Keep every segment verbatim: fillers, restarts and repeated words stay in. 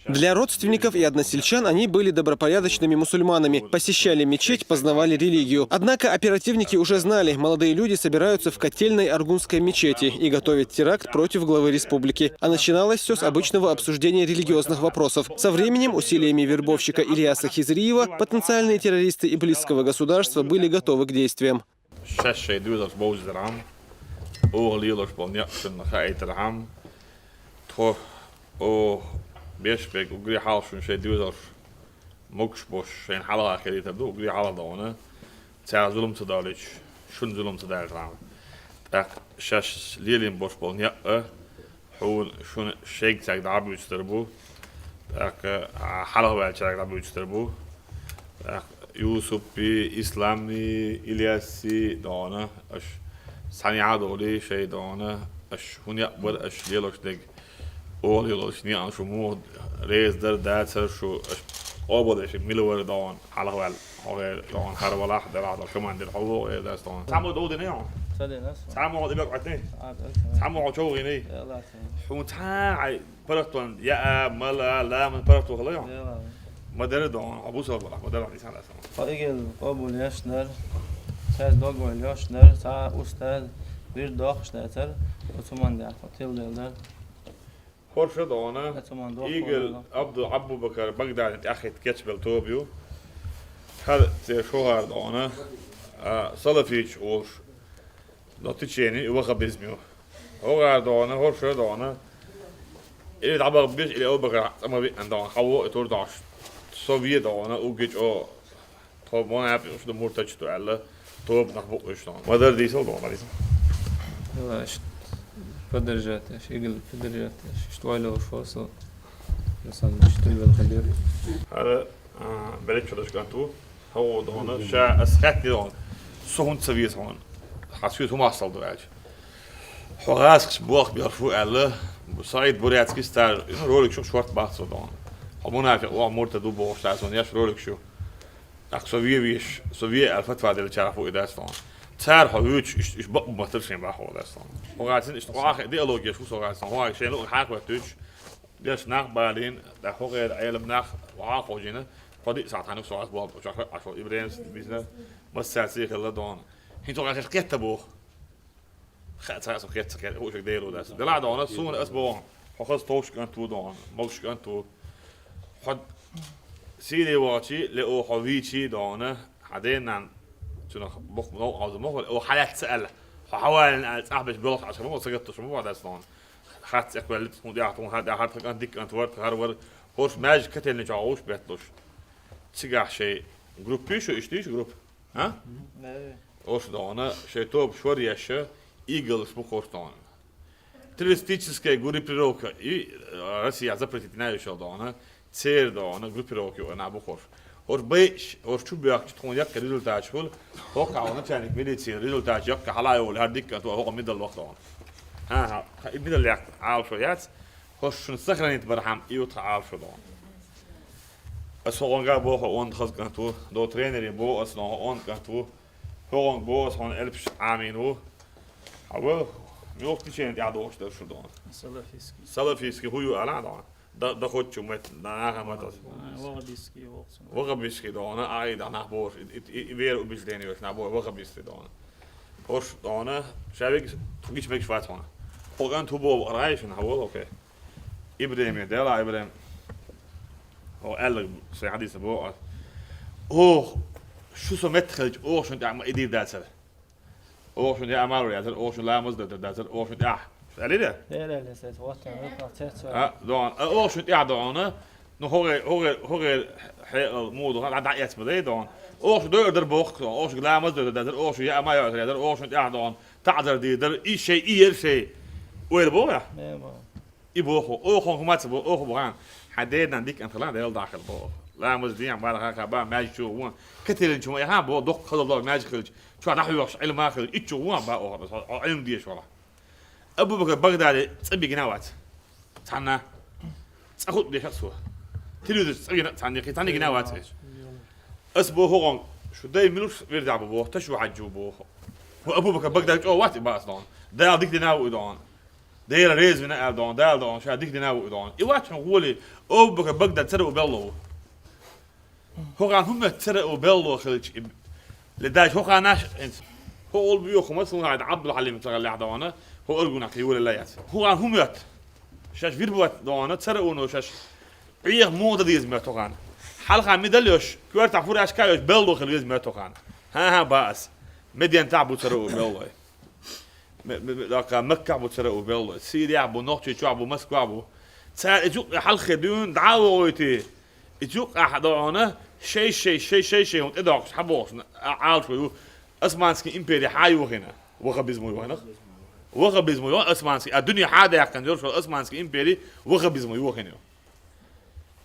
Для родственников и односельчан они были добропорядочными мусульманами, посещали мечеть, познавали религию. Однако оперативники уже знали, молодые люди собираются в котельной Аргунской мечети и готовят теракт против главы республики. А начиналось все с обычного обсуждения религиозных вопросов. Со временем, усилиями вербовщика Ильяса Хизриева, потенциальные террористы и близкого государства были готовы к действиям. Шаьш шайн доьзалш бовзийтархьама, оха лелаш болу некъ шуна хаийтархьама, тхо, оха беш берг уггаре хьалха шуна шайн доьзалш могуш болуш шайна хьалха хилийтар ду, уггаре хьалха догӀана, цара зулам ца долуьйтуш, шуна зулам ца даьллархьама. ТӀаккха шаьш лелийна болуш болу некъ а, хьуна, шуна шайгцаьрга дӀабуьйцур бу, тӀаккха хьалхаваьллачаьрга дӀабуьйцур бу, тӀаккха Юсупи, Исламни, Ильясси догӀана, аша цхьаьна а долий шайн догӀана, аша хӀун некъ бара аша лелош дерг, оха лелош некъан шу муха реза дара, дацара шу, аша къобалдеш мила вара догӀана, хьалхаваьлла. Хьо гӀер догӀана хӀара валахь, делахь долу командир хьо ву гӀер дац догӀана. Цхьаммо дов дина йогӀу? Ца дина аса. Цхьаммо хьо тӀебек Ӏоьттиний? Цхьаммо хьо чов гӀиний? Хьуна цхьа а хьайн паргӀатонна яа, мала, ламан паргӀато хила йогӀу? Ма дара догӀана, хьо бусалба валахь, ма дара хьуна исана аса. Хьо игил къобал еш дара, цаьрца дог ваьлла еш дара, цхьа а устаз, вирд доккхуш дацара, оцу командир хьо тилла дела дара. ХӀорша догӀана, Игал Абду Абу-Бакар Багдадин тӀаьххьитта кечбелла тоба ю. ХӀара церан шохӀара догӀана, а, салафиташ олуш, но течение и ваххабизм ю. ХӀогӀара догӀана, хӀорша догӀана, или дӀабаха беза, или Абу-Бакар цӀа ма виъна догӀана, хьан вон и тур догӀуш. Со ве догӀана, угги чӀо Тхо мунафикъаш ду, муртадаш ду аьлла, тоба нах бу уьш тхуна. Ма дара дийцал догӀу, ма дийцал. Ила, иштта поддержать еш, игил поддержать еш, иштта вайла уьш васал. Инсан иштта вел хилира. ХӀара, а, беллачу дашка кӀант ву, хьо догӀана, ша ас хаьттина догӀана. Со хӀунда ца веза хьуна? Хьан соьца хӀума хьастал ду аьлча. Хьо гӀазкхаш боху белш ву аьлла, СаӀид Бурятский стар, ну, ролик шу шорт бац со догӀана. Хьо мунафикъ ву, муртад ву бохуш, ца сон еш ролик шу. ТӀаккха со ве веш, со ве аьлла фатва деллачарах ву и дац тхуна. Цара хьо вуьйцуш, иштта, иштта бакъ бу ма тара шайн бахьа ву дац тхуна. ХӀун гӀацин, иштта къахьа диалогеш ву со гӀацин, хӀун гӀай шайна луъу хьакхоьттуьйтуш, деш нах балийна, тӀаккха хӀун гӀайра Ӏелам нах хьакхожийна, тхо диъ сахьт хьануьх со гӀаз болу, чохь Ӏаш волу ИбрахӀимс, бизна, массаьрций хилла догӀана. ХӀинца хӀун гӀай шайх кхетта боху. Ха, ца, со кхетта, ца кхетта, хӀуъушиг Дело дац. Делахь догӀана, суна ас боху, хьо хаза товш кӀант ву догӀана, могуш кӀант ву. Хьо Сири вахчи, ле о хьо вийчи догӀана, хьан ден нан цунах боху новкъа хьовза ма хӀура, о хьалаьцца аьлла, хьо хьавалина аьлла, цӀахь беш белхаш Ӏаш ма хӀура, ца гатта шу ма хӀура дац догӀана. Хатта цӀе кхоьллита, хӀун тӀехь, хӀун хьан тӀехь, хьан тӀехь кӀант дика кӀант вара, тхар вара, хӀорш маьждиг котельный чохь гӀуш бетталуш. Цигахь шайн группа ю шу, иштта ю шу группа? А? Ош догӀана, шайн тоба шор еш, игалш бу хорш догӀана. Террористическая группировка и, э, Россия запретить дина йиш йолу догӀана, церан догӀана группировка ю нах бу хорш. Ош байш, ош чу боьхча тхуна яккхий результаташ хуьлу, хӀокху хьалха начальник милиции результаташ яккхий хьала а йолу, хӀара дика а тхо хӀокху мидал лох догӀана. ХӀан-хӀа, и мидал яккхий Ӏалашо яц, хӀорш шуна сохранить бархьама и ю тхан Ӏалашо догӀана. Ас хӀокхунга боху онда хаза кӀант ву, до тренере боху ас, но хӀокхунга кӀант ву, хӀокхунга боху ас хьуна элпаш Ӏамийна ву. Хьан ву, муьлхха течене тӀехь дохуш дара шу догӀана? Салафистский. Салафистский хӀу ю алахь догӀана? Да, да хоччу мет, да, наха мет ас. Ваххабистский воху цунах. Ваххабистский догӀана, а, и да нах бохуш, и, и, и, и вера убеждение йолуш нах боху, ваххабистский догӀана. ХӀорш догӀана, ша вегас, гич мегаш вац хьуна. ХӀокху кӀант хӀу боху, аргӀай шуна, хьан ву, окей. ИбрахӀиме, Дела ИбрахӀим. О, аьлларг сайн хьадисна боху ас. Оха, шу со меттахь хилча, оха шуна тӀехь ма и дийр дацара. Оха шуна яа марор яцара, оха шуна ламаз дар дацара, оха шуна тӀехь. Аьллира? Лералле сайт, вот, вот, вот, вот. А, дон, а, оха шуна тӀехь дон, ну, хӀогӀе, хӀогӀе, хӀогӀе хьекъал муха ду, дӀа, дӀа эцма дай дон. Оха шу дойр дар боху, оха шу ламаз дар дацара, оха шу яа марор яцара, оха шуна тӀехь дон. ТаӀзар дийр дара, и шей, и ер шей. Ойла боху я? Не, бо. И боху, оха хӀума ца боху, оха боху, хьан дернан дика анхалан, Дела дахар боху. Ламаз ден, бара хаха, ба, маьждиг чу вон. Кателин чу ма яха, бо, доккха хаза ло, маьждиг хилча. Чу дӀахьоьхуш, Ӏилма хилча, иччу вон, ба, оха, Ӏилма деш вала. Абу Бакр Багдади цӀа бигина вац. Цхьанна. ЦӀа хутба деш ацо. Телевизор цӀа гина, цхьанна, цхьанна гина вац. Ас бо хӀокъон, шу дай минус вердахь бу боху, ташу хьаджу боху. Ху Абу Бакр Багдади чӀо вац и бац дон. Дала дика дина ву и дон. Дела реза вина аьлла догӀун, Дала догӀун, ша дика дина ву догӀун. И вац хьуна гӀоле, Абу-Бакр Багдади цара у белло ву. ХӀокхана хӀун моьтту цара у белло хилча, и, ле даьш хӀокхана аш, хӀинца. ХӀо олу бу хӀума, сулхьайда Абдул-Хьалим ца гӀаллехь догӀун, хӀо аргунах юлалла яц. ХӀокхана хӀун моьтту? Шаьш вирбат догӀун, цара уно шаьш. Ӏеха муха дан деза моьтту хӀокхана. Хьалха ми дал йош, коьртахь фуражка йош, белло хила веза моьтту хӀокхана. ХӀан-хӀа, бац. Мединатахь бу цара у беллой. Ме-, ме-, ме-, даккха Маккахь бу цара у беллой. Сирехь бу, Нохчийчохь бу, Москвахь бу. Цара и юкъа хьалххе дуьйна дӀа а вогӀуьйтий. И юкъахь догӀун, шай-шай, шай-шай, шай хӀума тӀедоккхуш, хьан бохуш, а, Ӏалашо ю. Османский импери хьан йохийна? Ваххабизмо йохийна. Ваххабизмо йохийна, османский. А дуьне хьан даьккхина, йош Османский импери ваххабизмо йохийна ю.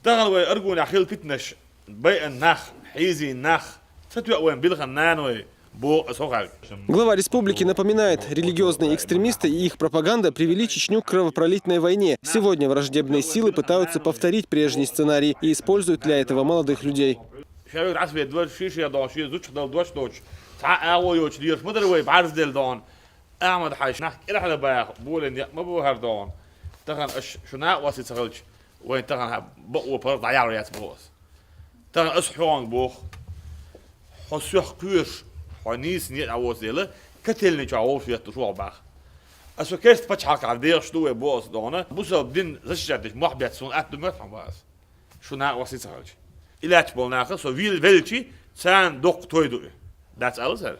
Тахана вай аргунехь хилла питанаш, байъина нах, хьийзийна нах, ца тоьа вайн билхина наной, боху аса хӀокхаьрга. Глава республики напоминает, религиозные экстремисты и их пропаганда привели Чечню к кровопролитной войне. Сегодня враждебные силы пытаются повторить прежний сценарий и используют для этого молодых людей. Ша вегара Ӏасве дош, ши-ши дош, ши зудчух дала дош доцуш, цхьа а агӀо йоцуш лелаш ма дара вай бӀарзделла догӀун. Ахьмад-Хьаьжа, нах кӀелхьара баха, болийна некъ ма бу хӀара догӀун. Тахана аша шу накъостий ца хилча, вайн тахана хьан бакъо паргӀат дӀаяхьар яц боху аса. Тахана аса хьоьга боху, хьо соьх кхоьруш, хьо нийса некъа дӀавоцу дела, котельный чохь вовшах етташ ву хьо баха. Аса керста пачхьалкхехь дехаш ду вай боху аса догӀун, бусалба дин защищать деш мохь бетташ суна атта ду моьтту хьуна баха аса. Шу накъостий ца хилча. И лаьтташ болу наха со вил велчи, царна доккха той ду и. Дац ала цара?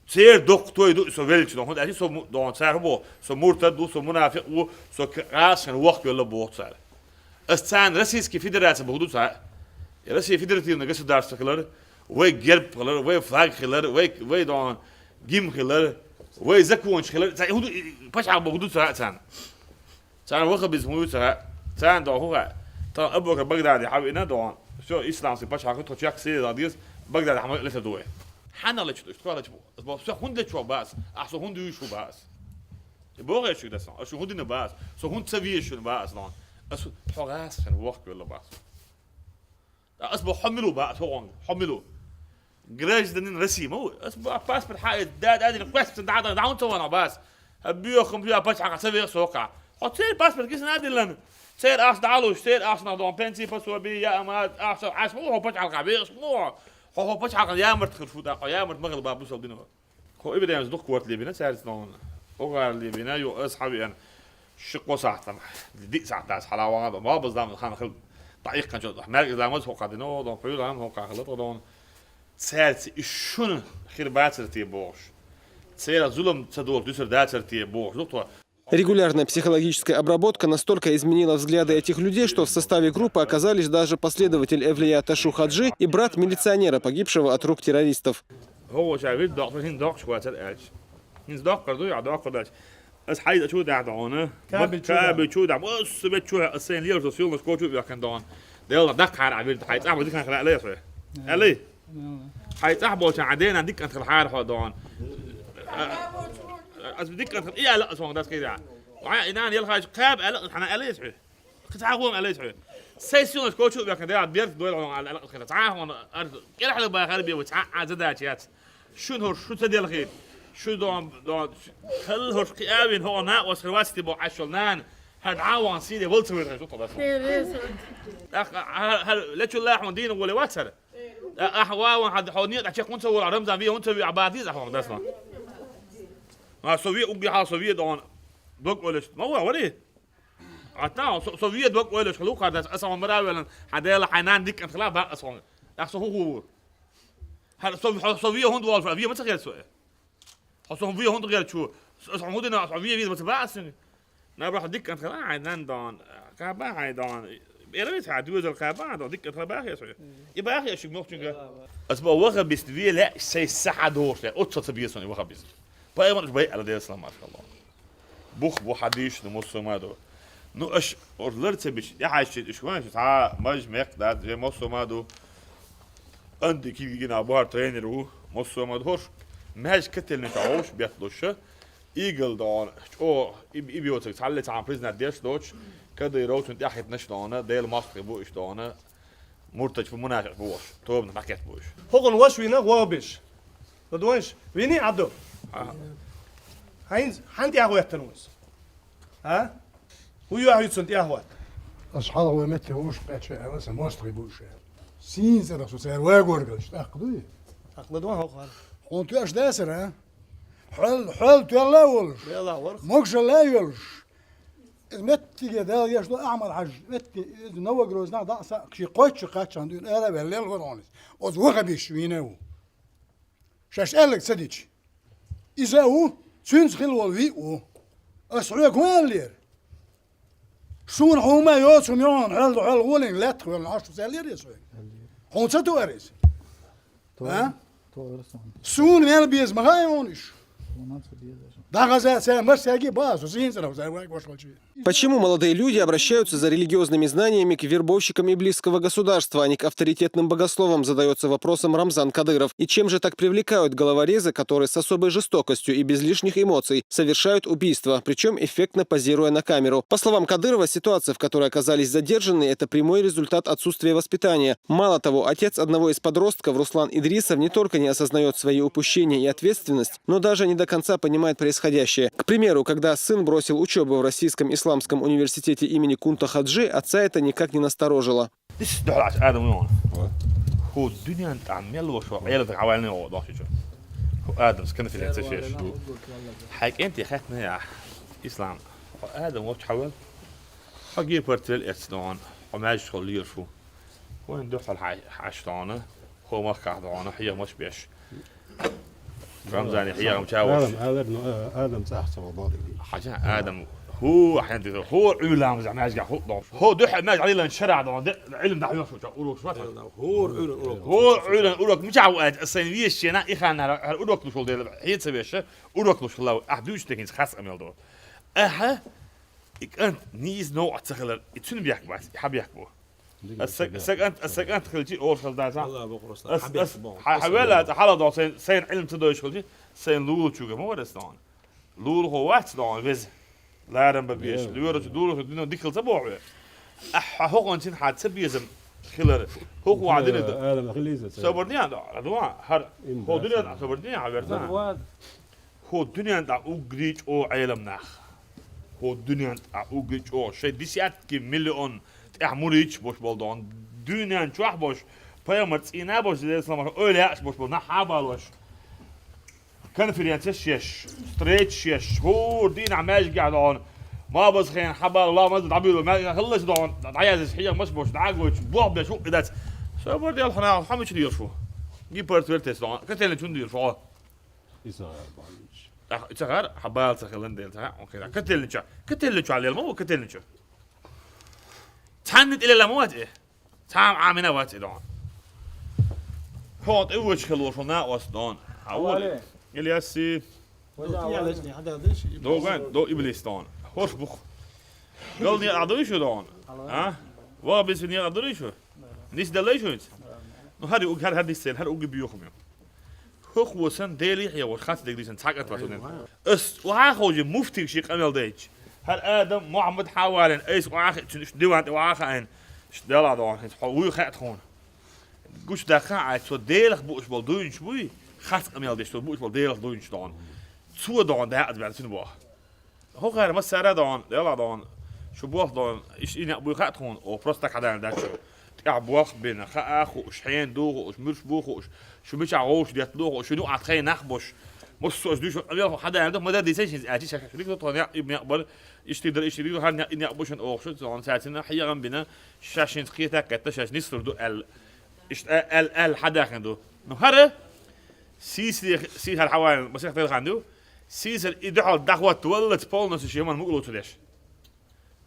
Церан доккха той ду и со велчи дохуна, аьлча со му-, дохуна цара боху, со муртад ву, со мунафикъ ву, со к-, гӀазкхийн вохкавелла боху цара. Ас царна Российский Федерация боху ду цара. И Россия федеративное государство хилар, вай герб хилар, вай флаг хилар, вай, вай дохуна гимн хилар, вай законаш хилар, цара и хӀун ду, и пачхьалкх боху ду цара царна. Царна ваххабизм ю ца хаьа, царна догӀу хӀун хаьа. Тхан Абу-Бакр Багдади хьан виъна догӀун. Всё, исламский пачхьалкх тхо чекх сийрах деза, Багдади хьан ма лесар ду вай. Хьанна лечу, тхо лечу, бо, всё, хӀунда лечу бац, ахь со хӀунда вуьйшу бац. И боху шуьга дасан, аша хӀун дина бац, со хӀунда ца веза шуна бац догӀун. Аса хьо гӀазкхийн вохкавелла бац. Ас бо хьо мила ву бац, хьо гӀонга, хьо мила ву? Гражданин России ма ву. Ас бо паспорт хьаэца, да, да, дина, кхоьссина дӀа, дӀа, дӀа, хӀунда ца вахана бац? Хьан боьхам, я пачхьалкх ца веха со хӀокхахь. Хьо церан паспорт гисна а диллина. Церан ахча дӀа а луш, церан ахчанах доху пенсий пособие, я амат, ахча, Ӏаш ма ву хьо пачхьалкхахь вехаш ма ву хьо. Хьо, хьо пачхьалкхан ямарта хир фу тӀаккха, ямарта ма хила бац бусалба дино. Хьо Ибрахимс дукха корта лебина цаьрца ногӀана. Огара лебина, ю ас хьан веана. Ши-кхо сахьтана. Диъ сахьт дац хьала ван, малбаз дам хан хил. ДӀаиккханчо, маьркӀа ламаз хӀокхадина, дон пхьуьйла хӀокхахь хила тӀадон. Цаьрца и шуна хир бацар те бохуш. Церан зулам ца долуш дуьсур дацар те бохуш. Дукха. Регулярная психологическая обработка настолько изменила взгляды этих людей, что в составе группы оказались даже последователь Эвлия Ташу Хаджи и брат милиционера, погибшего от рук террористов. ХӀокхо ша вирд доккхур, хӀинца доккхуш вацара аьлча. ХӀинца доккхур ду, я доккхур дац. Ас хьайза чу дахьа догӀуна. Кабель чу Кабель чу дахьа. Ас ветчу, ас сайн лелаш, ас юлнаш кочу вехкан догӀун. Делла даккхара а вирд, хьай цӀахь бу дикан хила алай хьо. Алай. Хьай цӀахь болча а дена дикан хила хьара хьо догӀун. Ас дикан хила, и ала ас вон дас кайда. Ва и нан елхаш каб ала хана алай хьо. Кхин цхьа хӀума аьлла иза хьоьга. Сайн синош кочу а бехкина, дера берг дойла хьуна аьлла, аьлла кхин. Цхьа а хьуна, ар-, кӀелхьала бахар бе ву, цхьа а задача яц. Шуна хӀорш шу ца делхийта. Шу дон, дон, хала хӀорш кхиавин хӀо накъос хир вац те бо Ӏаш йолу нана. ХӀара дӀа а вахана сийре вал ца вирхи зута дас. ТӀаккха хӀара, хӀара лечул лахьун дийна гӀоле вац хӀара. Ахьа ван хьан хьо некъа чекх хӀунда ца волу, Рамзан ве хӀунда ца ве, а бадийза ахьа дас ма. Ма со ве угги хьал со ве дон. Дог олеш. Ма ван вари. Атта, со, со ве дог ойлаш хилу, кхардац, аса хьо мара велан, хьан дела хьайн нан диккан хила, бакъ аса хьо. Ах со хӀун хӀу ву? Хьан со, хьо, со ве хӀунда волаш, ве ма ца хер со. Хьо со ве хӀунда гер чу, аса хьо хӀун дина, аса ве виза ма ца бакъ аса. На бахьа диккан хила, хьайн нан дон, каба хьайн дон. Эр виц хьа, дуьзал каба хьайн дон, диккан хила бахьа со. И бахьа шуьга мохчуьнга. Ас бо вахабист ве ле, сей сахьа дохуш ле, оццо ца бе сон вахабист. Пайхамараш бай ала Дела салам ашхалла. Бух бу хьадийшна массо ма ду. Ну, аш орлар ца бича, я хьаьжчи уьш ван, цхьа маж мекх дац, же массо ма ду. Анди килгина бухар тренер ву, массо ма ду. Хорш, маьж кателлина чу хьовш бетталуша, игал дон, чӀо, иб-, иб йоцаг, цхьалле цхьа признать деш доч, кадой роуцун тӀаьххитнаш дона, Дела мастхи бу иш дона. Муртачу мунафикъ бу ваша, тобанах дӀакхетта бу уьш. ХӀокхуна ваша вина гӀо беш. ЛадугӀанаш, вини Ӏабду? Аха. Хьайнца, хьан тӀехь гӀоьттина ву иза? А? ХӀун йохьуьйту цунна тӀехьа хӀотта? Ас хьалха вай метте вовшах кхаьчча аьлла, сан мостагӀий бу уьш аьлла. Сийна цӀерах со цара вагоргалаш, тӀаккха дуй? ТӀаккха ладуван хьо хара. Хьуна тоьаш дацара, а? Хьол, хьол тоьлла а волуш. Могашалла а йолуш. Иза меттиге Дала еш ду Ахьмад-Хьажа, метти, иза Новогрозна дӀа а са, ши кхойтта шо кхаччахьана дуьйна ара а ваьлла, лелхора хьуна иза. Оцу ваха беш вийна а ву. Шаьш аьлларг ца дича. Иза а ву, цуьнца хила волу виъ а ву. Ас хьоьга хӀун аьллера? Суна хьума йоцу хӀума йогӀун, хьоьлла, хьоьлла гӀолин лаьттах хьоьлла Ӏаш ду ца аьллера иза хьоьга? Хьуна ца туара иза? А? Суна мел беза ма хаьа хьуна уьш. ДӀахаза цара массаьрги база, со сийна цӀерах цара вай гошхалчий. Почему молодые люди обращаются за религиозными знаниями к вербовщикам иблисского государства, а не к авторитетным богословам, задается вопросом Рамзан Кадыров. И чем же так привлекают головорезы, которые с особой жестокостью и без лишних эмоций совершают убийства, причем эффектно позируя на камеру? По словам Кадырова, ситуация, в которой оказались задержанные, это прямой результат отсутствия воспитания. Мало того, отец одного из подростков, Руслан Идрисов, не только не осознает свои упущения и ответственность, но даже не до конца понимает происходящее. К примеру, когда сын бросил учебу в Российском исламском университете имени Кунта Хаджи, отца это никак не насторожило. Дис дуьхьал Ӏаш Адам ву хьуна. ХӀу дуьнен тӀа мел ву шо Ӏелам тӀе хьаваьллина оха дохчичу. ХӀу Адамс конференция шеш. Хьайн кӀентий хаьттина яхь, Ислам, хьо Адам волчу хьавел? Хьо гепарт вел эцна хьуна, хьо маьждигехула лелаш ву. Хьуна дуьхьал хьай-, хьаьш дохьуна, хӀо махкахь дохьуна, хьехамаш беш. Рамзане хьехам чавош. Адам алар, но, а, Адам цӀахь ца вахана боху. Хьажа, Адам, хӀу, хьен деза, хӀу Ӏуьйламза маьждигехь хӀу дохьуш. ХӀо дуьхьал маьждиг Ӏилан шарахь дохьуна, де, Ӏилма дӀахьоьхуш, урокаш вац. ХӀора Ӏуьйран урок. ХӀора Ӏуьйран урок, мичахь ву аьлча, ас сайн вешачу хенахь, и ханна хӀара урок луш волу дела, хьеца веша, урок луш хилла ву. Ахь дуьйцу декинца хас къамел ду. Ахьа, и кӀант нийса новкъа ца хилар, и цуьнан бехк бац, и хьан бехк бу? Ас са, са кӀант, ас са кӀант хилчи, олуш хаза дац. Алла боху, Руслан, ас, хьан бехк ас, бу? Хьан, хьан велла, хьала доху сайн, сайн Ӏилма ца дойуш хилчи, сайн лулачуьнга ма вара ас дохьуна. Лулахо вац дохьуна веза. Ларам бан безаш, лоьрачу, дулачу дуьнен дика хила ца боху хьоьга. Ахьа хӀокхунцин хьан ца безам хилар, хӀокху ван дина ду. Алам хилийза ца. Собар дин а, ладуван, хӀара, хӀо дуьнен а собар дин а, хьан верца. ХӀу дуьнен тӀа уггаре чӀогӀа Ӏелам нах. ХӀу дуьнен тӀа уггаре чӀогӀа шайн десятки миллион тӀехь муридаш бош болу дохьуна. Дуьнен чохь бош, пайхамар цӀийна бош, Делан салам, ойла яаш бош болу нах хьабалош. Конференцеш еш, встречаш еш, хӀора дийнахь маьждигехь дохьуна. Мабаза хенахь хьабала, ламаз дӀабуьйло, маьждигехь хиллачу дохьуна, дӀаяздеш хьехамаш бош, дӀа а гойтуш, болх беш хӀуъа дац. Собар дел хьуна, хьо мича лелаш ву? Гепарт вертес дохьуна, котельничун лелаш ву хьо? И ца гӀар бахьанча. Ах, и ца гӀар, хьан бала ца хилан дела, ца гӀар, хьан хилан. Котельнича, котельнича лела ма ву, котельнича. Цхьанна тӀе лела ма вац и. Цхьа а Ӏамина вац и дохьуна. Хьо тӀе вочу хила волуш ву накъост дохьуна. Хьан волу? Али. Ильяси. Доган, до иблис дохьуна. ХӀорш бух. Гал некъахь дуй шу дохьуна? А? Ваха бисина некъахь дуй шу? Нис даллай шуьнца? Ну, хӀара уг-, хӀара, хӀара нис церан, хӀара угги бехам ю. ХӀокхо сан Делий хьехош, хац дегдийсан цхьа кӀант вац вайн. Ас охьа а ховший муфтиг ши къамел дайча. ХӀара Адам, Мухьаммад хьавалийна, айса охьа а хиъчун, уьш диван тӀе охьа а хаийна, уьш Дала дохьуна, хӀинца хьо вуй хаьа тхуна. Гучу даккха а, цо Делах бууш болу дуйнаш буй, хац къамел деш, цо бууш болу Делах дуйнаш дохьуна. Цо дохьуна дакъаза баьлла цуьнан боху. ХӀокхара массара а дохьуна, Дала дохьуна, шу болх дохьуна, иштта и некъ буй хаьа тхуна, оха просто так хьадалийна дац шу. ТӀехь болх бина, хаа а хууш, хьенан ду а хууш, муьлш бу а хууш, шу мичахь вовшах детталу а хууш, шуна юкъахь тхайн нах а беш. Массо а дуьйш къамел хьадалийна ду, ма дар дийцай шуьнца аьлча, ша шуьга тхо некъ, и некъ бара, иштта дара, иштта дара, хӀара некъ, и некъ бу шуна оха шу, цунна цаьрцина хьехам бина, шаьш хӀинца кхетта а кхетта, шаьш нислур ду аьлла. Иштта а-, аьлла, аьлла хьадаьхна ду. Ну, хӀара, сийсаре-, сийсара хьавалийна, масех делхан ду, сийсара и дуьхьал дӀахӀоттаваллалц полностью шен ман мукъа лоцу деш.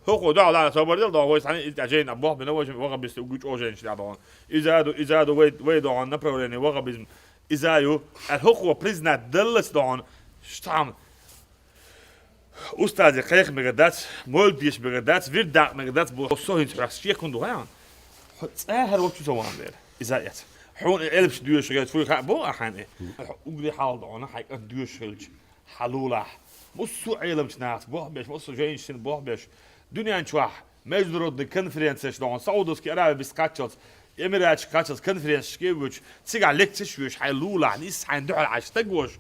ХӀокхо дуьхьал дӀа собар дел дохьуна, вай цхьаьна и тӀе жайна бохбина, вай шин ваха бисте угги чӀогӀа жайнаш дӀа дохьуна. Иза а ду, иза а ду, вай, вай дохьуна направление ваххабизм. Иза а ю, аьлла хӀокхо признать даллалц дохьуна, цхьа хӀума устазе кхайкха мегар дац, мовлид деша мегар дац, вирд даккха мегар дац, бо со хӀинца хьоьга шекунду хьан. Хьо цӀа хӀара вочу ца ван дера. Иза а эца. Хьуна и элпаш доьшуш гӀерта фуй хаьа боху ахьа хьайна и? Хьо уггаре хьалха дохьуна, хьайн кӀант доьшуш хилча, хьан лулахь. Массо а Ӏеламчу нахаца болх беш, массо а жайнашца болх беш. Дуьнен чохь международный конференцеш дохьуна, Саудовский Аравия бисса кхаччалц, Эмираташ кхаччалц конференцешке а воьдуш, цигахь лекцеш а йоьшуш, хьайн лулахь, нийсса хьайна дуьхьал Ӏаш стаг волуш,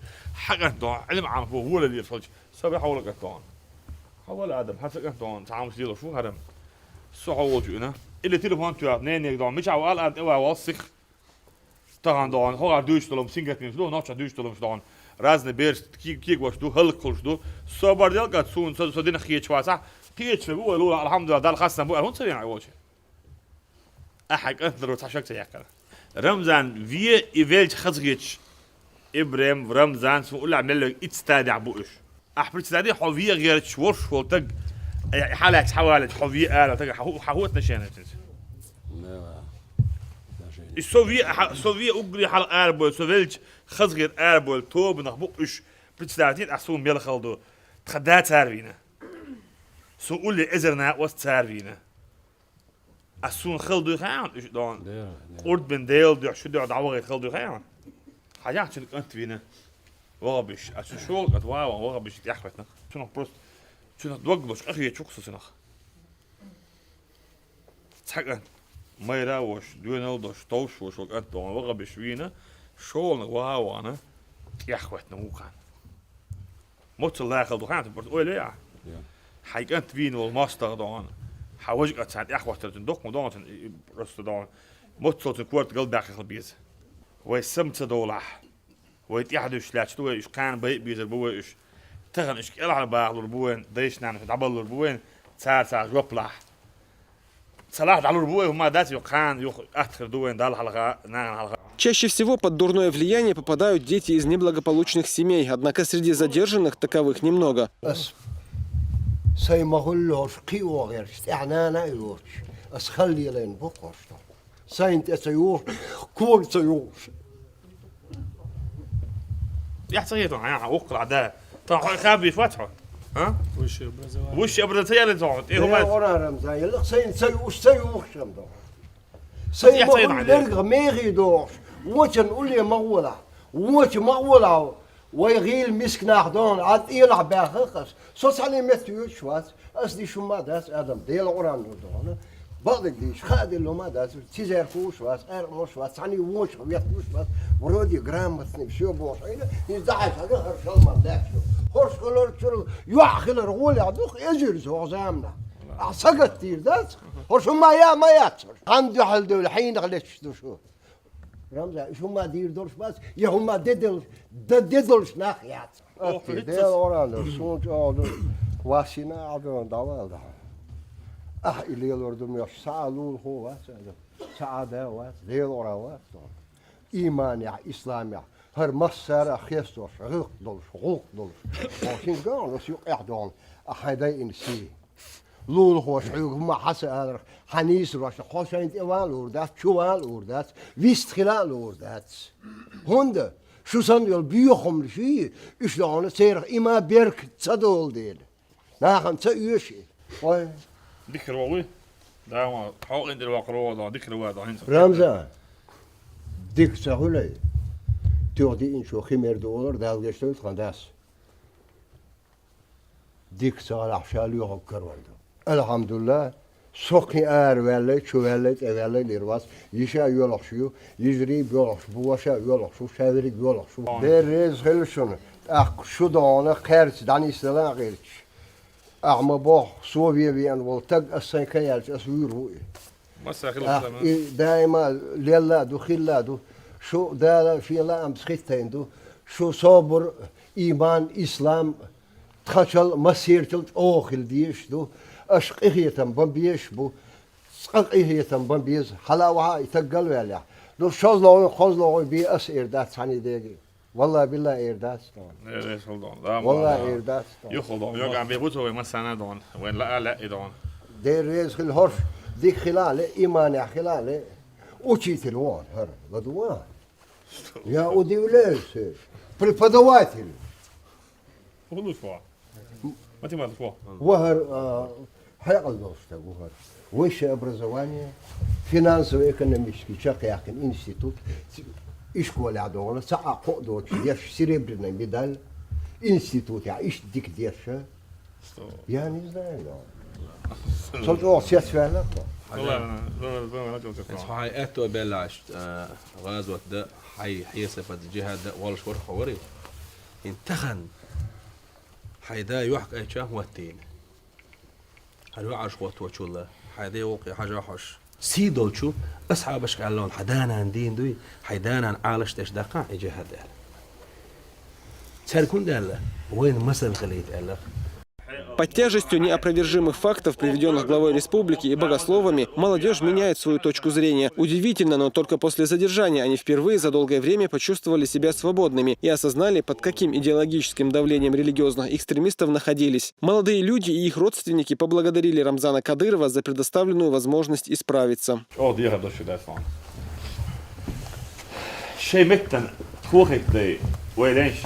хьан кӀант дохьуна, Ӏилма Ӏамош ву, вуо лелаш хилча, собар хьо волу кӀант дохьуна. Хьо вала, Адам, хьан ца кӀант догӀун, цхьа хӀамаш лелаш ву хӀара. Со хьо волчу ина. Или телефон тоьхна, ненега догӀун, мичахь вала, Адам, тӀе вала, валла сиха. Тахан догӀун, хьо гӀар дуьйцуш долу сингаттамаш ду, нохча дуьйцуш долу догӀун. Разный бераш ки-, кегош ду, хӀаллакхуьлуш ду. Собар дел кӀант, суна со, со динах кхеташ вацахь, кхеташ ву, вай лула, алхьамдулиллахӀ, Далла хастам бу, аьлла, хӀунда ца веана вочу? Ахьа кӀант ларо цхьа шаг ца яьккхина. Рамзан ве и велча хазахеташ. ИбрахӀим, Рамзан, цу уллехь мел верг итт стадехь бу уьш. Ахь председатель, хьо ве гӀерташ, ворхӀ волу таг, э, хьалаьцна хьаваллалц, хьо ве ала таг, хьан хӀу-, хьан хӀун отношение ю цуьнца? Мела. И со ве, хьа-, со ве уггаре хьалха арабевлла, со велча хазахета арабевлла, тобанах бу уьш, председатель, ахь суна мел хала ду. Тхан да цара вийна. Суна улле эзар накъост цара вийна. Ас суна хала дуй хаьий хьуна, уьш догӀун? Дера, дера. Къурд бен Делан дуьхьа, ши дуьхьа дӀавахийта хала дуй хаьий хьуна? Хьажахь, цуьнан кӀант вийна. ВахӀабиш. Ас цу шолгӀа кӀант вахаван, вахӀабиш тӀехь хӀоьттина. Цунах просто, цунах дог лозуш, къахеташ ву-кх со цунах. Цхьа кӀант. Майра а вош, доьналла а дош, товш а вош волу кӀант догӀун, вахӀабиш вийна, шолгӀаниг вахаван, тӀехь хӀоьттина вукхарна. Моццул лахала ду хьан, просто ойла яхьа. Я. Хьайн кӀант вийна волу мостагӀа догӀун. Хьан важа кӀант царна тӀехь хӀоттар цуьнан доккха ма догӀун цуьнан и, и просто догӀун. Моццул цуьнан корта галбаьккхина хила беза. Вай сама ца довлахь. Вай тӀехь дуьсуш лаьтташ ду вай уьш, кхана байа безар бу вай уьш. Тахана уьш кӀелхьара бахалур бу вайн, дайша-нанас дӀабаллур бу вайн, цара цхьа жоп лахь. Ца лахь дӀалур бу вай, хӀума дац, юха кхана, юха атта хир ду вайн Далла хьалха, нахана хьалха. Чаще всего под дурное влияние попадают дети из неблагополучных семей, однако среди задержанных таковых немного. Ас сайн ма хуьллу хӀорш кхио гӀерташ, тӀаьхьа нана а йоцуш, ас хала лелийна бу хӀорш. Сайна тӀе ца юхуш, кога ца юхуш. Эхь ца хетон, хьан, хьан, вукхалахь да. Тхан хьо хабийш вац хьо? А? Высшее образование. Высшее образование ца яьлла цхьа, тӀе хӀума. Ора Рамзан, ялла сайна ца юуш, ца юуш ам доху. Сайна ма хуьлу лергах мехий дохуш, вочан улле ма гӀолахь, воча ма гӀолахь, вай гӀийла миска нах дохуна, Ӏад ийлахь баьхха ас. Со цхьаьна метта йоьдуш вац, ас диш хӀума дац, Адам, Делан Къуръан ду дохуна. Бакъдерг дийша, хаа делла ма дац, цизер хууш вац, къаьркъа молуш вац, цхьаьний вочух ветталуш вац, вроде грамотный, всё бохуш Ӏийна, иза дахьаш хьага хӀара шалман даьхьаш ду. ХӀорш хилар чуьра, йоӀ хилар гӀолехь ду-кх эзар цу заманахь. Ахьа сагатдийр дац, хӀорш хӀума я ма яц хӀорш. Хьан дуьхьал девлла хьийнах леташ ду шу. Рамзан, уьш хӀума дийр долуш бац, я хӀума де делуш, дан де долуш нах яц. Ох, Атти, вицас. Дела оран ду, суна чӀогӀа ду. Вассина а бен дӀавала дахьа. Ахь и лелор ду моьш, схьа а лулахо вац, схьа а да вац, Дела оран вац. Ийманехь, исламехь, хӀара массара а хестош, гӀиллакх долуш, гӀуллакх долуш. Охин ган, ас юкъехь дохна, а хьайн дайина сий. Лулахоша хьоьга хӀума хьа ца аларх, хьан нийсарошна хьо шайна тӀе ван а луур дац, чу ван а луур дац, вист хила а луур дац. ХӀунда? Шу санна йолу боьхамнаш, уьш дохуна церах има беркат ца долу дела. Нахана ца оьшу и. Ой. Дика хир вогӀуй? Да, ма, хьо къинтӀера ваккхар вогӀу дохуна, дика хир вогӀу дохуна, хӀинца. Рамзан, дика ца хуьлай. Туьха диъначо хи мер ду олар, Далла гечдойла тхан дас. Дика ца гӀалахь, ша лоьхург карор ду. Алхьамдулла, со кхин ара ваьллай, чу ваьллай, тӀе ваьллай лир вац. Йиша а йоьлхуш ю, йижарий а йоьлхуш бу, ваша а йоьлхуш ву, ша верриг а йоьлхуш ву. Дера реза хила шуна, тӀаккха шу догӀуна кхаьрца дӀанисдала а гӀирташ. Ахьа ма бохху, со вен веана волу таг ас сайн каяьлча, ас вуьйр ву и. Масса хила Ахь хилла. И даима лелла а ду, хилла а ду. Шу Дала шен лаамца хӀиттийна ду. Шу собар, ийман, ислам, тхачал, массерчал чӀогӀа хила дезаш ду. Аша къинхетам бан безаш бу. Цкъа къинхетам бан беза. Хьала а вахьа и таг галваьллехь. Ду шозлагӀой, кхозлагӀой бен ас эр дац цхьаьний дега. Валла, билла, эр дац тхуна. Эр, эр хила дон. Да, Валла, да. Эр дац тхуна. Юхал дон. Йоган бе буцо вай массана дон. Вайн лаа лаьи дон. Дера реза хила хӀорш, дика хила а ле, иманехь хила а ле. Учитель вон, хӀара, ладугӀа. Я удивляюсь, э, преподаватель. Улус вон. Математик вон. Ва хӀара, а, хьекъал долуш стаг ву хӀара. Высшее образование, финансово-экономический чекхъяьккхина институт, ишколехь догӀуна, цхьа а кхоъ доцуш деш, серебряная медаль, институтехь иштта дика деш. Я не знаю, но. Со чӀогӀа цецваьлла тхо. Ну ладно, ну, ну, ну, ну, ну. Хьайн аьтто беллачу, а, гӀазот дан, хьайн хьесапа джихад дан волуш вара хьо варий? ХӀинца тахана хьайн да йохкайча хӀоттийна. Хьан ваӀаш гӀотточул, хьай дегӀ гӀуллакхе хьажа хьожаш. Сий долчу асхьабашка аьлла, хьан да-нана дийна дуй, хьай да-нана Ӏалашдеш даккха хьан и жихӀад аьлла. Цаьрга хӀунда аьлла, вайна масал хилийта аьлла. Под тяжестью неопровержимых фактов, приведённых главой республики и богословами, молодёжь меняет свою точку зрения. Удивительно, но только после задержания они впервые за долгое время почувствовали себя свободными и осознали, под каким идеологическим давлением религиозных экстремистов находились. Молодые люди и их родственники поблагодарили Рамзана Кадырова за предоставленную возможность исправиться. Чӏо дехар дошуьдас ван. Шей меттан хохеттай вайланш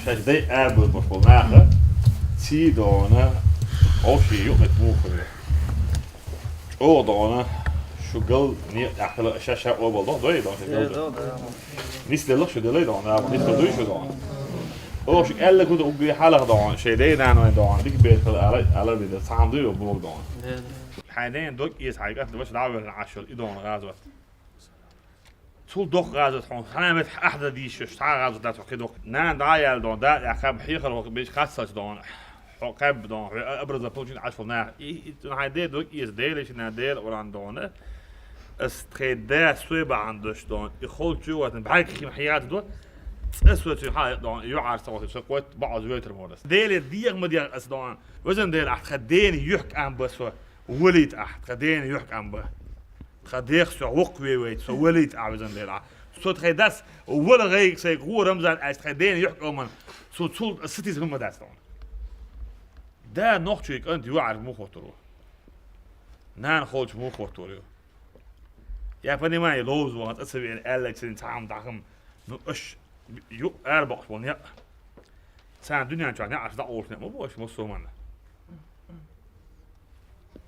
шаш дай абур бошбол наха ци дона овши юхет мухуре. Чӏо дона шугал не ахла шаша обал дой дона шугал. Нислеллах шу делай дона, нислел дуй шу дона. Ош элла куда угги халах дона, шей дей дан вайн дона, дик бетал ала ала биде сам дуй бог дона. Хьайнен дог из хьайгат даш давер ашул идон газват. Цул дох газват хьон, ханамет ахда диш, ша газват дат хи дох. Нан да ял дона, да я хаб хихал хок биш хасач дона. Хьо къеб дон, хьо образа получить ашул нах. И, и, хьай де дог из делиш на дел уран дона. Ас тхе да суй баан дош дон. И хол чу ватан бхайк хим хият до. Ас вот хай дон, ю арса вот, ша кот бааз ветер морас. Деле диег ма диег ас дон. Везен дел ах тхе ден юхк ам басо. Валит ах, тхе ден юхк ам ба. Тха дех со вокх ве вейт, со валит а везен дел а. Со тхе дас, вала гайг сей гу Рамзан ас тхе ден юхк оман. Со цул сатиз ма дас дон. Да нохчий кӀант юар мухотуру. Нан холч мухотуру. Я понимаю, лоуз ван, ацавен, эллексин, цам дахам. Ну, аш, ю, ар бокс вон, я. Цан дуньян чан, я, аш да олш не, мо бокс, мо соман.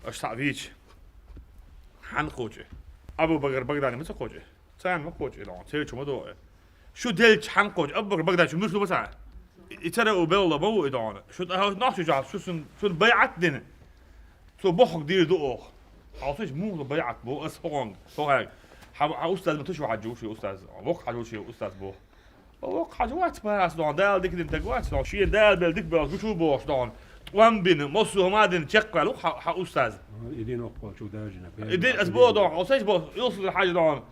Аш са вич. Хан хоче. Абу Багар Багдани ма хоче. Цан ма хоче, лон, цел чума до. Шу делч хан кож, Абу Бакр Багдадович, муш лубаса. И цара у белла баву идона. Шу та нахчу жал, шу сун, сун байат дин. Цу бохг дир ду ох. Алсыш мугла байат бу ас хонг, хонг. Ха, ха устаз ма туш ваджу ши устаз. Вок хаджу ши устаз бу. Вок хаджу вац пас дон, дал дик дин таг вац дон. Ши дал бел дик бел гучу бош дон. Твам бин, мосу ма дин чек вал, ха, ха устаз. Идин ох кол чу дажина. Идин ас бо дон, алсыш бо, юсу хаж дон.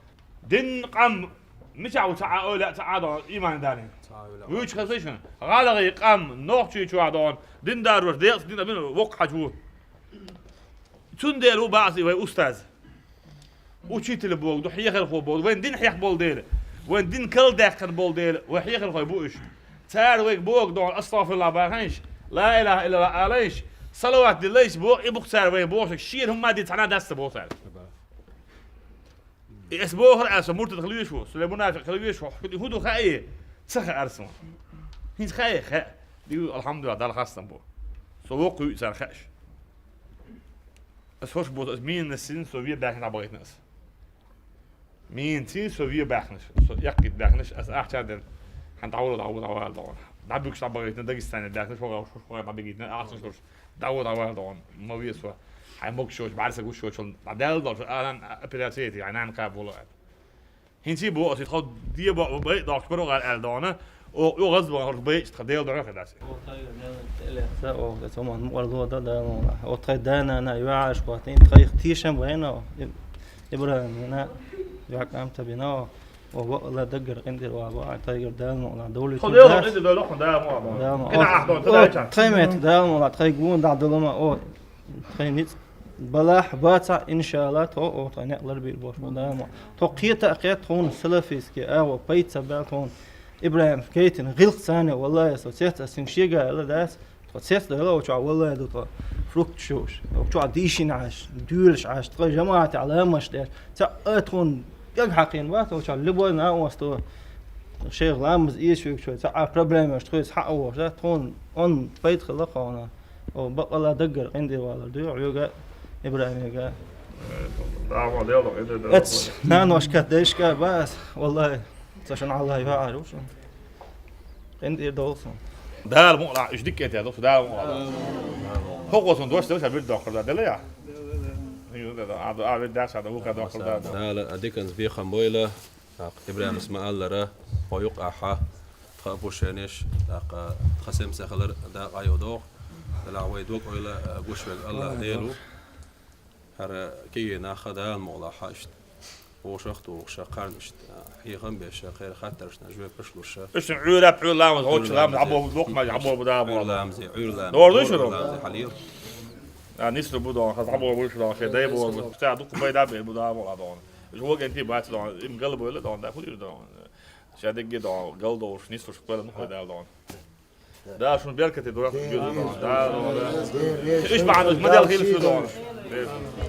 Дин къам мича у цаӀа ойла цаӀа дон иман дани. Вуч хасишин. ГӀалаги къам нохчи чуа дон. Дин дарваш декъс дин амин вок хажу. Цундел у баъси вай устаз. Учитель бог, ду хьехар хо бог. Вайн дин хьех бол дел. Вайн дин кал дехкан бол дел. Вай хьехар хой бу иш. Цар вайг бог дон, астагфируллах баханш. Ла илаха иллаллах алайш. Салават дилайш бо, и бух цар вайн бог. Шир хумма ди цана даста бо цар. И эс бохар аса муртад хилвеш ву, суле мунафикъ хилвеш ву, ху-, ху ду хаи, ца ха арсма. Хинч хаи ха. Дигу, алхамдулилла, дал хастам бу. Со вокъу цар хаш. Ас хош бу, ас мин на син, со вир бахин абагайтнас. Мин ци, со вир бахнаш, со яккит бахнаш, ас ахча ден. Хан даула, даула, даула, даула. Дабюкш абагайтна, Дагестане бахнаш, хога, хога, хога, абагайтна, ахча шурш. Давуд авар дон, мовесо. Хай мог шош, барса гуш шош, дал дон, алан операция ти, анан ка боло. Хинси бо, оси хо, дие бо, бай, док, бро гар ал дона. О, о газ бо, хор бай, тха дел дона хадас. О, тай, дел, дел, са, о, да, соман, муар ло, да, да, о, тай, да, на, на, юаш, кот, ин, тай, тишам, вайно. Ибрахим, на, юак, ам, табино. О, ва, ла даггар къиндир ва, ва, тайгар дал мо, ла довли. Хо чу дал дас. Къиндир дал, хо дал мо, ва. Дал мо. Кина О, ахтон, о, тайча. Тхай мет, дал мо, ла, тхай гун, да, дал мо, о, тхай ниц. Балах, баца, иншалла, то, о, тхай не, лар бир бош, о, дал мо. То кхета, кхет, тхун, салафийский, а, о, пайца, бал, тхун. Ибрахим, кейтин, гилх цане, валлай, со, цец, асин, шига, ла, дас. Тхо цец дала, оча валлай ду тхо фрукт шуш. Оча дишин аш, дюлш аш, тхо жамаат аламаш деш. Ца атхун яг хакин ва, оча любой на осто. Шейх ламаз ишвик шо, ца а проблема, что есть ха о, да, тхун он пайт хала хона. О, бакала даггар, къинди валар, ду, юга, Ибрахимга. Да, ма дел, да, да. Эц, на ношка, дешка, бас, валлай. Ца шан Аллах ва арушун. Къиндир долсун. Дал муъла, иш диккет я, дос, дал муъла. Хокосон дос, дос, абир дохр да, дела я. Ю, да, да, а, а, да, са, да, ука дохр да. Дала адиканс бихам бойла, так, Ибрахим Исмаиллара, хо юкъа ха, тха пушенеш, так, тха семсахалар, да, айо дох. Дала вай дог-ойла гуш вега Аллах Дела ву. ХӀара кегий нах Дала мукъалахь иштта вовшах а тухуш, кхарна иштта хьехам беш, кхера хаттаршна жоьпаш луш. Иштта Ӏуьйрап, Ӏуьйра ламаз, гӀочу ламаз, Ӏабо дукха маж, Ӏабо бу да Ӏуьйра ламазе, Ӏуьйра ламазе. Дора ду шура? Ламазе хьалил. А, нисла бу дон, хаза Ӏабо бу шура, хе дай бу. Ца дукха бай да бе бу да бу дон. Жугенти бац дон, им гал бойла дон, да худи дон. Ша дегге дон, гал дон, нисла шукбала ну хой да дон. Да, шун беркате дурак гюза дон. Да, дон, да. Иш баъда мадал хил шу дон.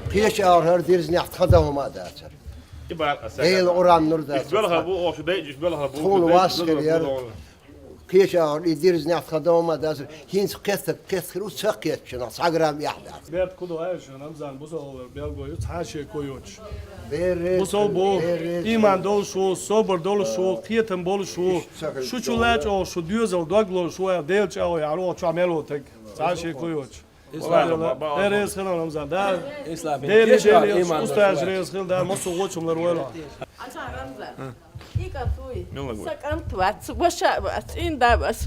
Кхеча агӀор хӀара дирза нехь тхан дагӀма а дацар. Ибар аса. Дела Къуръан нур дацар. Иш белха бу, ошу дай, иш белха бу. Тхуна вас хир яр. Кхеча агӀор и дирза нехь тхан дагӀма а дацар. ХӀинца кхетта, кхетта хир у, ца кхетча, нах саграм яхь дац. Берд куду айшу, Рамзан, бусалгӀалар белгойу, цхьа шеко йоцуш. Бусалба бу, иман долуш ву, собар долуш ву, кхетам болуш ву, шу чу лачӀо, шу доьзал дог лолуш ву, аьлла, Дела чӀагӀо яхьар ву, чохь мел ву таг. Цхьа шеко йоцуш. Ислам. Дела реза хила, Рамзан, да? Ислам. Дела, Дела, иман устаз реза хила, да, массо вочум лар войла. Аса Рамзан. И кӀантуй. Мила гой. Са кӀант вац, ваша вац, инда вац.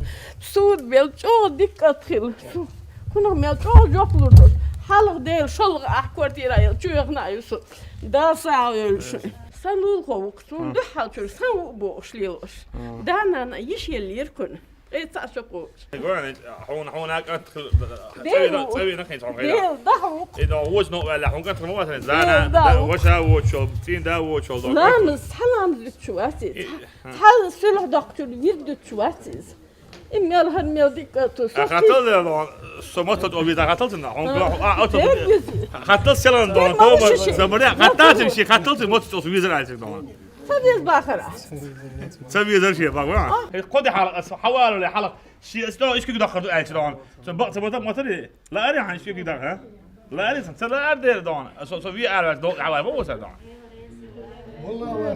Суд бел чӀогӀа дика кӀант хила. Кхунах мел чӀогӀа жоп лур ду. Хьалха Дела шолгӀа ахь квартира йил чуьйхна а ю со. Да сагӀа йойла шу. Сан лулахо ву-кх, суна дуьхьал чуьра сан ву бохуш лелош. Да-нана йиш еллера кхуьнан. Ткъе цхьаъ шо кхочуш. Гой, хьуна, хьуна кӀант хила, Дела цӀа вина, ву. ЦӀа вина хин цхьа хила. Дела даха ву-кх. И да вочу новкъа ваьлла, хьуна кӀант хила ма вац, зана, Дела да, даха ву. Ваша вочул, цӀин да вочул, да. Нана, цхьа ламаз вуьтчу вац иза. И, цхьа, цхьа сулах доккхучун вирд дуьтчу вац иза. И мел хӀара мел дика ту, со хаттал дер дон, со мотт о виза хаттал цунна, хьуна, а, а, то. Хаттал селан дон, то, забаря, хаттал цун, ши хаттал цун, мотт о виза айсик дон. Ца веза бахара. Ца везар ши бахара. Э, кхо де хьалха, ас хьавалале хьалха, ши ас то ишкиг дахар ду айсик дон. Со бак, ца мотт мотт де. Лаари хьан шуьгида, а? Лаари сан, ца лаар дер дон. Со, со ви арвар дон, авай бо са дон.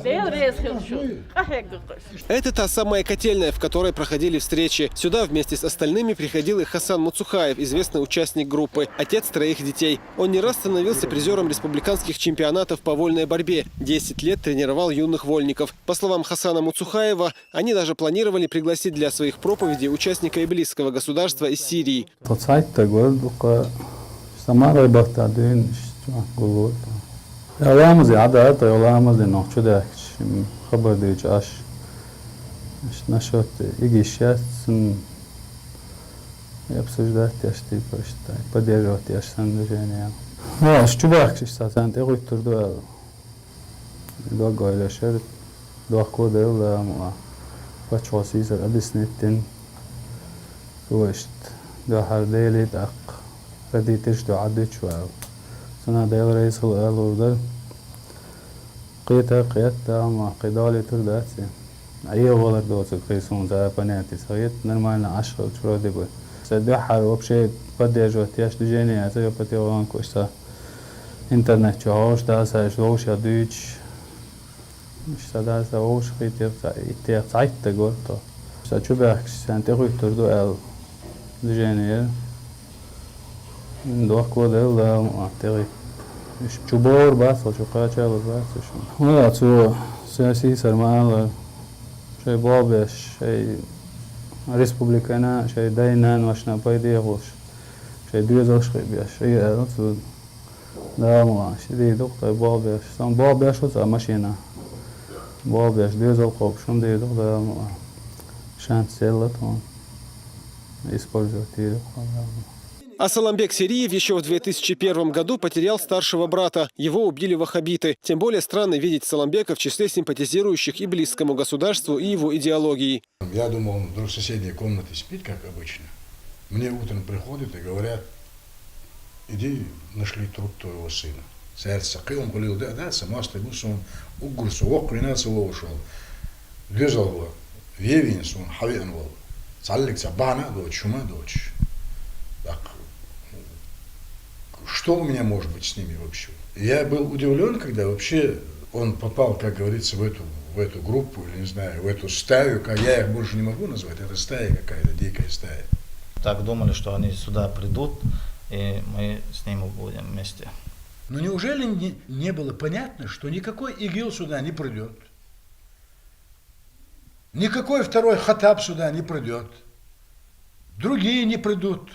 Дела реза хила шу. Къахьегга къас. Это та самая котельная, в которой проходили встречи. Сюда вместе с остальными приходил и Хасан Муцухаев, известный участник группы, отец троих детей. Он не раз становился призёром республиканских чемпионатов по вольной борьбе. Десять лет тренировал юных вольников. По словам Хасана Муцухаева, они даже планировали пригласить для своих проповедей участника Иблисского государства из Сирии. Тхо цхьайтта гор дукха, сан маргӀа бахта дуьйна, иштта гуллур. Я ламазе Ӏадата, я ламазе нохчу даьхкаш, м, хабар дуьйчу Ӏаш. Иштта насчёт игиш яц, м, и обсуждать еш, типа, иштта, поддерживать еш сан движение. Ну, аш чу баьхкаш, иштта, сан тӀе гӀуьттур ду аьлла. Дог ойла шер, дохко Дела, ма, паччахьо сийсара объяснить дина. Цо иштта дуьххьара Деле тӀаккха родителаш дуьхьа дуьтуш ваьлла. Цунах Дела реза хила алур дара. Кхета, кхетта, ма, кхин долуьйтур дац и. Ӏеха валар доцург кхин суна цара понятие ца хета, нормально Ӏаш хилча вроде бы. Сан дуьххьара вообще поддерживать еш движение яц, я по телефонку иштта интернет чу хьожуш, да, сан иштта вовшех дуьйцуш. Иштта да, сан вовшахийтех ца, иттех цхьайтта гор тхо. Сан чу баьхкаш, сан тӀе гӀуьттур ду аьлла движение яра. Дохко Дела, Дала ма тӀе гӀитта. Уьш чу богӀур бац, хьо чу кхачалур бац уьш. Вала, цо сан сийсара ма аллара, шай болх беш, шай республикана, шай дай-наношна пайда ехалуш, шай доьзалш хи беш, шай аьлла цо. Дала ма, ши дийр ду-кх тхай болх беш. Сан болх беш ву цхьа машина. Болх беш, доьзал кхобуш, хӀума дийр ду-кх, Дала ма. Шанс елла тхуна. Использовать дийр ду-кх, Дала ма. Асаламбек Сериев ещё в две тысячи первом году потерял старшего брата. Его убили ваххабиты. Тем более странно видеть Саламбека в числе симпатизирующих Иблисскому государству и его идеологии. Я думал, он вдруг в соседней комнате спит, как обычно. Мне утром приходят и говорят: «Иди, нашли труп твоего сына». Цаьрца кхиъам хуьлийла даьа, дац, мостагӀ ву суна, уггар со воккхавина ца вовшал. Доьзал ван, вевийна суна хьавеана волу. Цхьаллиг цхьа бахьана а доцуш, хӀума а доцуш. ТӀаккха, что у меня может быть с ними вообще? Я был удивлён, когда вообще он попал, как говорится, в эту, в эту группу, или, не знаю, в эту стаю, как я их больше не могу назвать, это стая какая-то, дикая стая. Так думали, что они сюда придут, и мы с ними будем вместе. Но неужели не, не было понятно, что никакой ИГИЛ сюда не придёт? Никакой второй Хаттаб сюда не придёт. Другие не придут.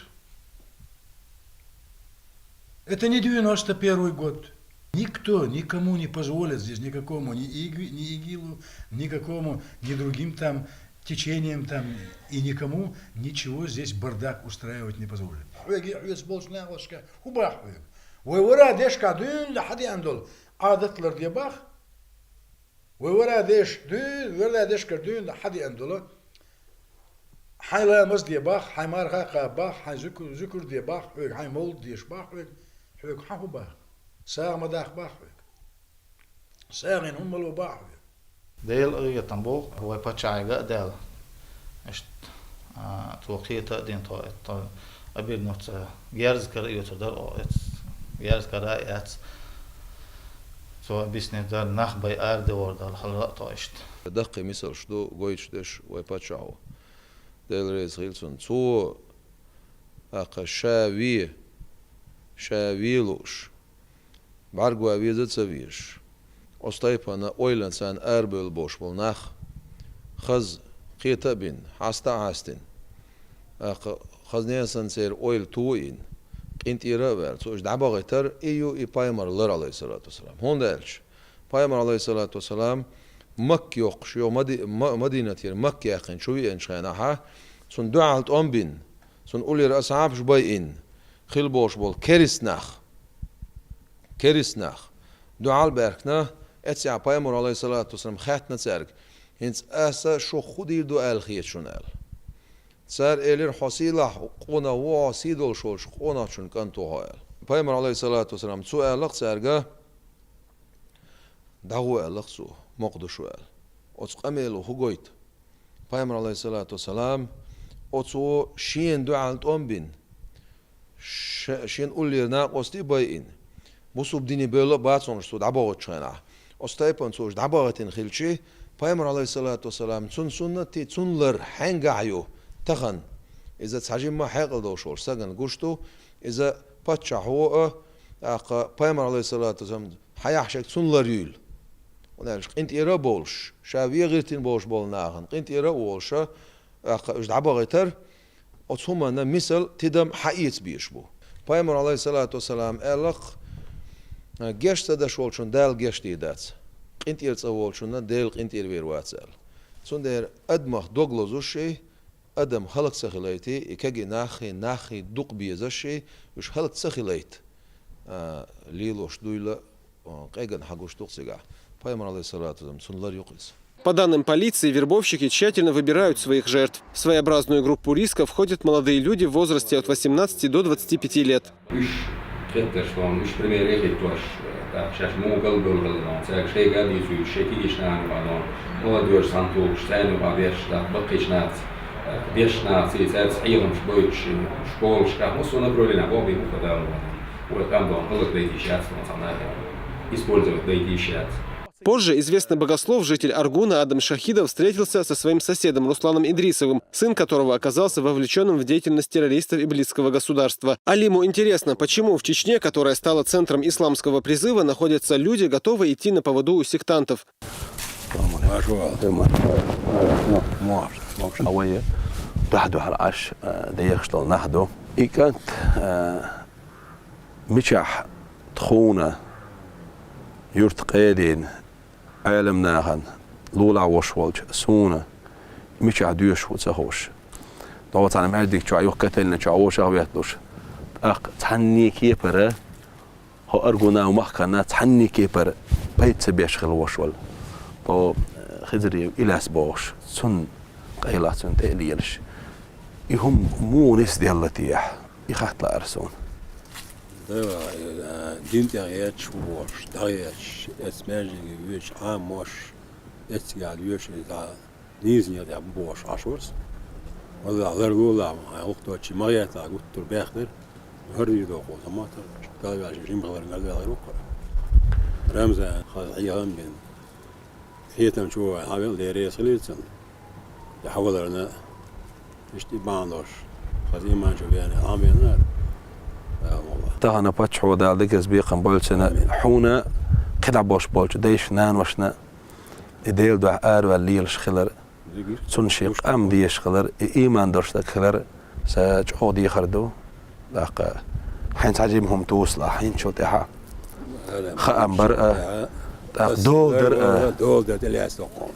Это не девяносто первый год. Никто никому не позволит здесь, никакому, ни, Иги- ни ИГИЛу, никакому, ни другим там течениям там, и никому ничего здесь бардак устраивать не позволит. Хьоьга хьоьца болчу нахалашка хӀун боху хьоьга? Вай вара дешка дуьйна хьадеана долу Ӏадат лар де боху? Вай вара деш дуьйна, вара дешкара дуьйна хьадеана долу? Хьайн ламаз де боху, хьайн марха кхаба боху, хьайн зуькур, зуькур де боху хьоьга, хьайн мовлид деша боху хьоьга, хьоьга хьан хӀун боху? СагӀа ма даккха боху хьоьга. СагӀина хӀума ма ло боху хьоьга. Делан къинхетам бу вай паччахьига а даьлла. Иштта, а, цо кхета а дина тхо, тхо обидно ца герз кара оьцур дара, о, эц, герз кара а яц. Цо биснарг дара, нах бай арадевар дара, хьалха а тхо иштта. Даккхий мисалш ду гойтуш дерш вай паччахьо. Дела реза хила цунна. Цо, тӀаккха ша ве, ша ве лууш, бӀаьрго веза а ца везаш, оцу тайпана ойланца царна арабевлла болуш болу нах, хаза кхета а бина, хьаста а хьастина, тӀаккха хаза ненан санна церан ойла тойина, къинтӀера а ваьлла, цо уьш дӀабахийтар и ю и пайхамар лар, Ӏалайхиссалату вассалам. ХӀунда аьлча пайхамар, Ӏалайхиссалату вассалам, Макка йоккхуш, йо, Мади-, Ма-, Мадинатера Макка яьккхина чу веанчу хенахьа, цунна дуьхьал тӀом бина, цунна уллера асхьабаш байина, хила болуш болу керист нах, керист нах дуьхьал а баьхкина, эццехь пайхамар, Ӏалайхиссалату вассалам, хаьттина цаьрга: «ХӀинца аса шух хӀун дийр ду аьлла хета шуна?» – аьлла. Цара элира: «Хьо сийлахь къонах ву, хьо сий долуш волчу къонахчун кӀант ву хьо», – аьлла. Пайхамар, Ӏалайхиссалату вассалам, цо аьлла-кх цаьрга: «ДӀагӀо», – аьлла-кх цо, «мокъа ду шу», – аьлла. Оцу къамело хӀун гойту? Пайхамар, Ӏалайхиссалату вассалам, оцо шена дуьхьал тӀом бина, ш-, шен уллера накъостий а байина, бусулба дине бевлла а бац хьуна уьш цо дӀабахийтучу хенахь. Оцу тайпана цо уьш дӀабахийтина хилчий, пайхамар, Ӏалайхиссалату вассалам, цунна суннат и, цунна лар хьаьнгахь ю тахана? Иза цхьа жимма хьекъал долуш волчу стагана гуш ду, иза паччахьо а, тӀаккха пайхамар, Ӏалайхиссалату вассалам, хьан яхьа шега цунна лар юйла. ХӀунда аьлча къинтӀера а болуш, ша вен гӀиртина болуш болу нахана къинтӀера а волуша, тӀаккха уьш дӀабахийтар, оцу хӀуманна мисал, тидам хьаэца безаш бу. Пайхамар, Ӏалайхиссалату вассалам, аьлла-кх: «Геч ца деш волчунна Дала геч дийр дац, къинтӀера цӀа волчунна Дела къинтӀера вер вац», – аьлла. Цундела адамах дог лозуш и, адам хӀаллак ца хилайта, и кегий наххий, наххий дукха безаш и, уьш хӀаллак ца хилайта, а, лелош дуйла, а, къеган хьан гуш ду-кх цигахь. Пайхамар, Ӏалайхиссалату вассалам, цунна лар ю-кх иза. По данным полиции, вербовщики тщательно выбирают своих жертв. В своеобразную группу риска входят молодые люди в возрасте от восемнадцати до двадцати пяти лет. Уьш кхеттарш дон, уьш примере хӀиттош, тӀаккха шаьш муха галбевлла хилла дон, цаьрга шайга а дуьйцуьйтуш, шайн кегийчу нахана юкъа дон, молодёжь санна тухуш, царна юкъа беш, тӀаккха баккхийчу нахаца, беш нахаца, цаьрца хьехамаш бойтуш, школашкахь, массо а направлениехь боху бен муха дала дон. Вай къам дон хӀаллакдайта йиш яц дон цхьа нахе, использовать дайта йиш яц. Позже известный богослов, житель Аргуна Адам Шахидов встретился со своим соседом Русланом Идрисовым, сын которого оказался вовлечённым в деятельность террористов Иблисского государства. Алиму интересно, почему в Чечне, которая стала центром исламского призыва, находятся люди, готовые идти на поводу у сектантов. Маршо. Маршо. Маршо. Авая, дуьхь-дуьхьал Ӏаш, э, дехаш долу нах ду. И кӀант, э, мичахь тхуна юрт къедийна, Ӏелам нахана лулахь волуш волчу суна мичахь доьшуш ву ца хууш. ДогӀу цхьана маьждиг чохь юха котельна чохь вовшах а ветталуш. ТӀаккха цхьанне кепара, хӀо Аргунав махкана цхьанне кепара пайда ца беш хила волуш волу. Тхо, э, Хизриев Иляс бохуш, цунна къайлах цунна тӀе а лелаш. И хӀума муха нисделла техьа? И хатта лаьара суна. Дала, э, дин тӀехь етташ ву бохуш, дӀахецаш, эцу маьждиге вуьйцуш Ӏамош, эццигахь лоьшуш иза дӀа нийсонера тӀехь бу бохуш Ӏаш вара со. Валлахь, ларлолахь, хьайн гӀуллакх доцчий ма гӀертахь, гуттар бехнера, хӀара дийр доху, сан ма тара, Дала ваьлча жима хилар мел ваьлла ву-кх. Рамзан хаза хьехам бина. Хетам чу вай хьавел, Дела реза хилийла цунна. И хьаваларна, иштта и бахьана долуш, хаза иман чу веана, Ӏамийна, Дала мукъ лахь. Тахана паччахьо, Дала дикаца бекхам бойла цунна, хьуна кхидӀа болуш болчу дайшна, наношна, и Делан дуьхьа араваьлла лелаш хилар, цунна шен къам дезаш хилар, и иман долуш стаг хилар, сан чӀогӀа дехар ду. ТӀаккха Хьайна цхьа жима хӀума тувсалахь, хӀинцачул тӀехьа хаам бар а, тӀаккха дола дар а. Дола дар тӀелаьцна хьуна.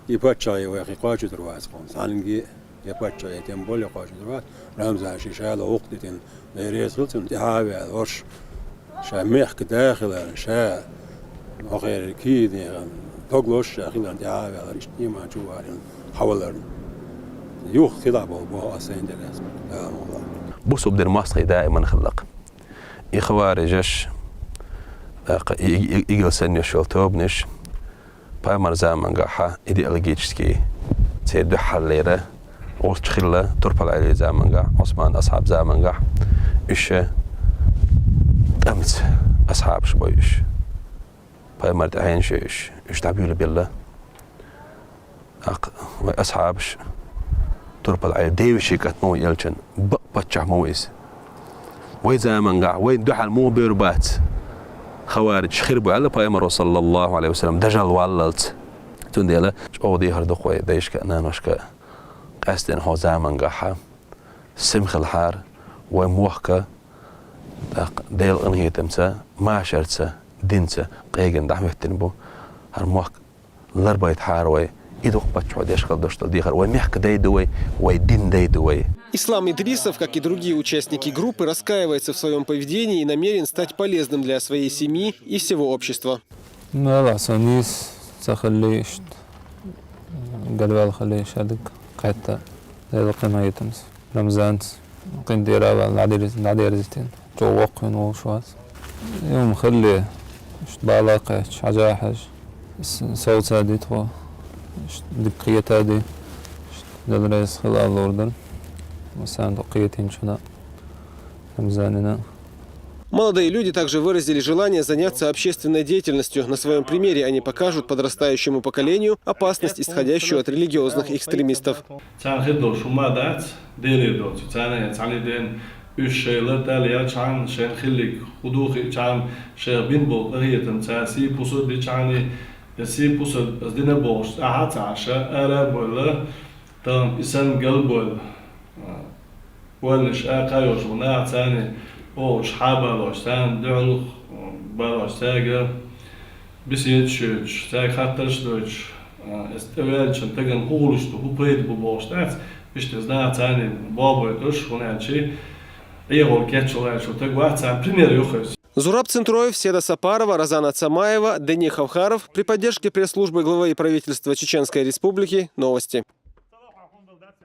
И паччахье вай кхин кхоачашдергдац хьуна. Цхьаннега я паччахье тем более кхоачашдергдац. Рамзан ший шала гӀулакх дитина, Дай реза хилва цунна, тӀаьхьа а ваьлла, ваьш ша мехка да хиларна, ша охайрар кийдехана, тогалуш ша хиларна, тӀаьхьа а ваьлла, иштта иман чу варина хьаваларна. Юха хила болу боху ас сайн делаьцна, Дала мукъ лахь. Бусалба дин мостагӀий даиман хилла-кх. И хаварижаш, тӀаккха и, и, и, игила санна йолу тобанаш, пайхамар замангахь идеологически церан дуьххьарлера гӀулч хилла турпал Ӏели замангахь, Ӏусман асхьаб замангахь, уьш тӀамца асхьабаш бу уьш. Пайхамар тӀаьхьенаш ю уьш, уьш дӀабуьйлабелла. ТӀаккха вай асхьабаш турпал Ӏели девешин кӀант ма ву элчан, бакъ паччахь ма ву иза. Вай замангахь, вайна дуьхьал муха бевр бац хаварижаш хир бу аьлла пайхамаро, саллаллаху Ӏалайхи ва саллам, дажал валлалц. Цундела чӀогӀа дехар ду-кх вай дайшка а, наношка а, къаьсттина хӀокху замангахь сема хилахьара, вай мохк а, тӀаккха Делан къинхетамца, машарца, динца къегина дӀахӀоьттина бу. ХӀара мохк ларбайтахьара вай, и ду-кх паччахьо деш хила долуш долу дехар. Вай мехкан дай ду вай, вай динан дай ду вай. Ислам Идрисов, как и другие участники группы, раскаивается в своём поведении и намерен стать полезным для своей семьи и всего общества. Мела сан нийса ца хилли иштта, галваьлла хилли шадерг кхетта, Делан къинхетамца, Рамзанца къинтӀера а ваьлла, дӀадерза-, дӀадерзийтина. ЧӀогӀа воккхавина волуш вац. И хӀума хилли, иштта бала кхаьчча, хьажа а хьаьжна, с-, совца а ди тхо, иштта дика кхета а ди, иштта Дела реза хила ала луур дара. Сан тхо кхетийначунна, Рамзанна. Молодые люди также выразили желание заняться общественной деятельностью. На своём примере они покажут подрастающему поколению опасность, исходящую от религиозных экстремистов. Царна хир долуш хӀума дац, Делера доцу. Царна цхьаьна ден уьш шайн лартӀехь яьлчхьана, шайна хилларг хӀун ду хиъчхьана, шайх бина болу къахетам цара сий-пусар дичхьана, я сий-пусар аса дина бохуш, цӀахь а ца Ӏаш, ара а бевлла, тахана и санна галбевлла. Ойланаш а кхайолуш бу наха, царна олуш хьа а балош, царна дуьхьал балош, цаьрга беседаш йойтуш, цаьрга хаттарш а дойтуш, а, аса тӀеваьллачун тахана хӀун хуьлуш ду, хӀун пайда бу бохуш дац, иштта иза наха царна болх бойтуш, хӀунда аьлча Ӏехо кечвала аьллачул таг вац, царна пример ю хеза. Зураб Центроев, Седа Сапарова, Розана Цамаева, Дени Хавхаров, при поддержке пресс-службы главы и правительства Чеченской Республики, Новости.